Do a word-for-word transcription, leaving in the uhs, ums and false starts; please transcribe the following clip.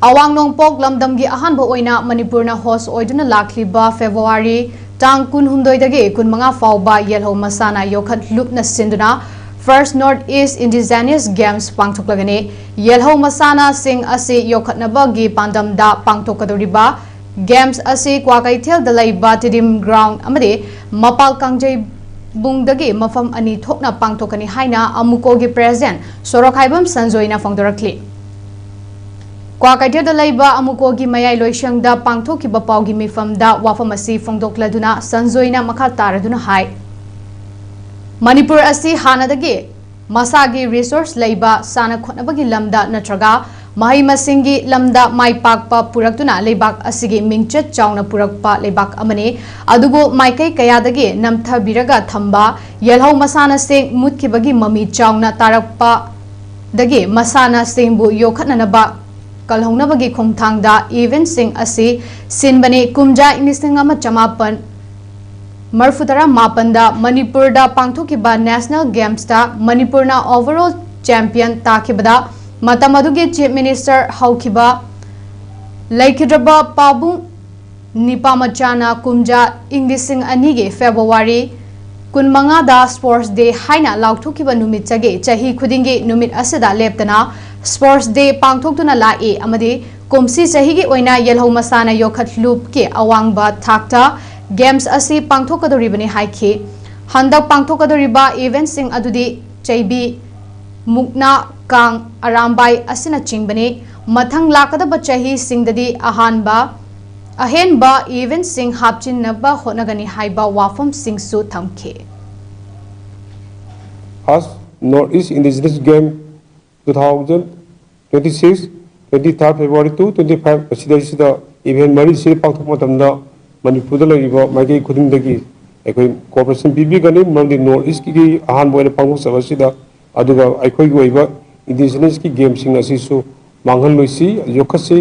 ꯑꯋꯥꯡ ꯅꯣꯡꯄꯣꯛ ꯂꯝꯗꯝꯒꯤ ꯑꯍꯥꯟꯕ ꯑꯣꯏꯅ ꯃꯅꯤꯄꯨꯔꯅ ꯍꯣꯁ ꯑꯣꯏꯗꯨꯅ ꯂꯥꯛꯂꯤꯕ ꯐꯦꯕ꯭ꯔꯨꯋꯥꯔꯤ ꯇꯥꯡ ꯀꯨꯟꯍꯨꯝꯗꯣꯏꯗꯒꯤ ꯀꯨꯟꯃꯉꯥ ꯐꯥꯎꯕ ꯌꯦꯜꯍꯧ ꯃꯁꯥꯟꯅ ꯌꯣꯛꯈꯠ ꯂꯨꯞꯅ ꯁꯤꯟꯗꯨꯅ First North East Indigenous Games ꯄꯥꯡꯊꯣꯛꯂꯒꯅꯤ꯫ ꯌꯦꯜꯍꯧ ꯃꯁꯥꯟꯅꯁꯤꯡ ꯑꯁꯤ ꯌꯣꯛꯈꯠꯅꯕꯒꯤ ꯄꯥꯟꯗꯝꯗ ꯄꯥꯡꯊꯣꯛꯀꯗꯧꯔꯤꯕ Games ꯑꯁꯤ ꯀ꯭ꯋꯥꯀꯩꯊꯦꯜꯗ ꯂꯩꯕ ꯇꯤꯗꯤꯝ ꯒ꯭ꯔꯥꯎꯟ ꯑꯃꯗꯤ ꯃꯄꯥꯜ ꯀꯥꯡꯖꯩꯕꯨꯡꯗꯒꯤ ꯃꯐꯝ ꯑꯅꯤ ꯊꯣꯛꯅ ꯄꯥꯡꯊꯣꯛꯀꯅꯤ ꯍꯥꯏꯅ ꯑꯃꯨꯀꯣꯒꯤ ꯄ꯭ꯔꯦꯁꯤꯗꯦꯟꯠ ꯁꯣꯔꯣꯛꯈꯥꯏꯕꯝ ꯁꯟꯖꯣꯏꯅ ꯐꯣꯡꯗꯣꯔꯛꯂꯤ꯫ ꯀ꯭ꯋꯥꯀꯩꯊꯦꯜꯗ ꯂꯩꯕ ꯑꯃꯨꯀꯣꯒꯤ ꯃꯌꯥꯏ ꯂꯣꯏꯁꯪꯗ ꯄꯥꯡꯊꯣꯛꯈꯤꯕ ꯄꯥꯎꯒꯤ ꯃꯤꯐꯝꯗ ꯋꯥꯐꯝ ꯑꯁꯤ ꯐꯣꯡꯗꯣꯛꯂꯗꯨꯅ ꯁꯟꯖꯣꯏꯅ ꯃꯈꯥ ꯇꯥꯔꯗꯨꯅ ꯍꯥꯏ, ꯃꯅꯤꯄꯨꯔ ꯑꯁꯤ ꯍꯥꯟꯅꯗꯒꯤ ꯃꯁꯥꯒꯤ ꯔꯤꯁꯣꯔꯁ ꯂꯩꯕ ꯁꯥꯟꯅ ꯈꯣꯠꯅꯕꯒꯤ ꯂꯝꯗ ꯅꯠꯇ꯭ꯔꯒ ꯃꯍꯩ ꯃꯁꯤꯡꯒꯤ ꯂꯝꯗ ꯃꯥꯏ ꯄꯥꯛꯄ ꯄꯨꯔꯛꯇꯨꯅ ꯂꯩꯕꯥꯛ ꯑꯁꯤꯒꯤ ꯃꯤꯡꯆꯠ ꯆꯥꯎꯅ ꯄꯨꯔꯛꯄ ꯂꯩꯕꯥꯛ ꯑꯃꯅꯤ꯫ ꯑꯗꯨꯕꯨ ꯃꯥꯏꯀꯩ ꯀꯌꯥꯗꯒꯤ ꯅꯝꯊꯕꯤꯔꯒ ꯊꯝꯕ ꯌꯦꯜꯍꯧ ꯃꯁꯥꯟꯅꯁꯤꯡ ꯃꯨꯠꯈꯤꯕꯒꯤ ꯃꯃꯤ ꯆꯥꯎꯅ ꯇꯥꯔꯛꯄꯗꯒꯤ ꯃꯁꯥꯟꯅꯁꯤꯡꯕꯨ ꯌꯣꯛꯈꯠꯅꯅꯕ ꯀꯜꯍꯧꯅꯕꯒꯤ ꯈꯣꯡꯊꯥꯡꯗ ꯏꯚꯦꯟꯠꯁꯤꯡ ꯑꯁꯤ ꯁꯤꯟꯕꯅꯤ꯫ ꯀꯨꯝꯖꯥ ꯏꯪ ꯂꯤꯁꯤꯡ ꯑꯃ ꯆꯃꯥꯄꯟ ꯃꯔꯤꯐꯨꯇꯔꯥ ꯃꯥꯄꯟꯗ ꯃꯅꯤꯄꯨꯔꯗ ꯄꯥꯡꯊꯣꯛꯈꯤꯕ ꯅꯦꯁꯅꯦꯜ ꯒꯦꯝꯁꯇ ꯃꯅꯤꯄꯨꯔꯅ ꯑꯣꯚꯔꯑꯣꯜ ꯆꯦꯝꯄꯤꯌꯟ ꯇꯥꯈꯤꯕꯗ ꯃꯇꯝ ꯑꯗꯨꯒꯤ ꯆꯤꯐ ꯃꯤꯅꯤꯁꯇꯔ ꯍꯧꯈꯤꯕ ꯂꯩꯈꯤꯗ꯭ꯔꯕ ꯄꯥꯕꯨꯡ ꯅꯤꯄꯥꯃꯆꯥꯅ ꯀꯨꯝꯖꯥ ꯏꯪ ꯂꯤꯁꯤꯡ ꯑꯅꯤꯒꯤ ꯐꯦꯕ꯭ꯔꯨꯋꯥꯔꯤ ꯀꯨꯟꯃꯉꯥꯗ ꯁ꯭ꯄꯣꯔꯠꯁ ꯗꯦ ꯍꯥꯏꯅ ꯂꯥꯎꯊꯣꯛꯈꯤꯕ ꯅꯨꯃꯤꯠꯇꯒꯤ ꯆꯍꯤ ꯈꯨꯗꯤꯡꯒꯤ ꯅꯨꯃꯤꯠ ꯑꯁꯤꯗ ꯂꯦꯞꯇꯅ ꯁ꯭ꯄꯣꯔꯠꯁ ꯗꯦ ꯄꯥꯡꯊꯣꯛꯇꯨꯅ ꯂꯥꯛꯏ ꯑꯃꯗꯤ ꯀꯨꯝꯁꯤ ꯆꯍꯤꯒꯤ ꯑꯣꯏꯅ ꯌꯦꯜꯍꯧ ꯃꯁꯥꯟꯅ ꯌꯣꯛꯈꯠ ꯂꯨꯞꯀꯤ ꯑꯋꯥꯡꯕ ꯊꯥꯛꯇ ꯒꯦꯝꯁ ꯑꯁꯤ ꯄꯥꯡꯊꯣꯛꯀꯗꯧꯔꯤꯕꯅꯤ ꯍꯥꯏꯈꯤ꯫ ꯍꯟꯗꯛ ꯄꯥꯡꯊꯣꯛꯀꯗꯧꯔꯤꯕ ꯏꯚꯦꯟꯠꯁꯤꯡ ꯑꯗꯨꯗꯤ ꯆꯩꯕꯤ, ꯃꯨꯛꯅꯥ, ꯀꯥꯡ, ꯑꯔꯥꯝꯕꯥꯏ ꯑꯁꯤꯅꯆꯤꯡꯕꯅꯤ꯫ ꯃꯊꯪ ꯂꯥꯛꯀꯗꯕ ꯆꯍꯤꯁꯤꯡꯗꯗꯤ ꯑꯍꯥꯟꯕ, ꯑꯍꯦꯟꯕ ꯏꯚꯦꯟꯠꯁꯤꯡ ꯍꯥꯞꯆꯤꯟꯅꯕ ꯍꯣꯠꯅꯒꯅꯤ ꯍꯥꯏꯕ ꯋꯥꯐꯝꯁꯤꯡꯁꯨ ꯊꯝꯈꯤ꯫ First North East Indigenous Game two thousand twenty-six, twenty-third February to twenty-five ꯑꯁꯤꯗꯩꯁꯤꯗ ꯏꯚꯦꯟꯠ ꯃꯔꯤꯁꯤ ꯄꯥꯡꯊꯣꯛꯄ ꯃꯇꯝꯗ ꯃꯅꯤꯄꯨꯔꯗ ꯂꯩꯔꯤꯕ ꯃꯥꯏꯀꯩ ꯈꯨꯗꯤꯡꯗꯒꯤ ꯑꯩꯈꯣꯏ ꯀꯣꯑꯣꯄꯔꯦꯁꯟ ꯄꯤꯕꯤꯒꯅꯤ꯫ ꯃꯔꯝꯗꯤ ꯅꯣꯔꯠ ꯏꯁꯀꯤ ꯑꯍꯥꯟꯕ ꯑꯣꯏꯅ ꯄꯥꯡꯊꯣꯛꯆꯕ ꯑꯁꯤꯗ, ꯑꯗꯨꯒ ꯑꯩꯈꯣꯏꯒꯤ ꯑꯣꯏꯕ ꯏꯟꯗꯤꯖꯤꯅꯁꯀꯤ ꯒꯦꯝꯁꯤꯡ ꯑꯁꯤꯁꯨ ꯃꯥꯡꯍꯜꯂꯣꯏꯁꯤ, ꯌꯣꯛꯈꯠꯁꯤ꯫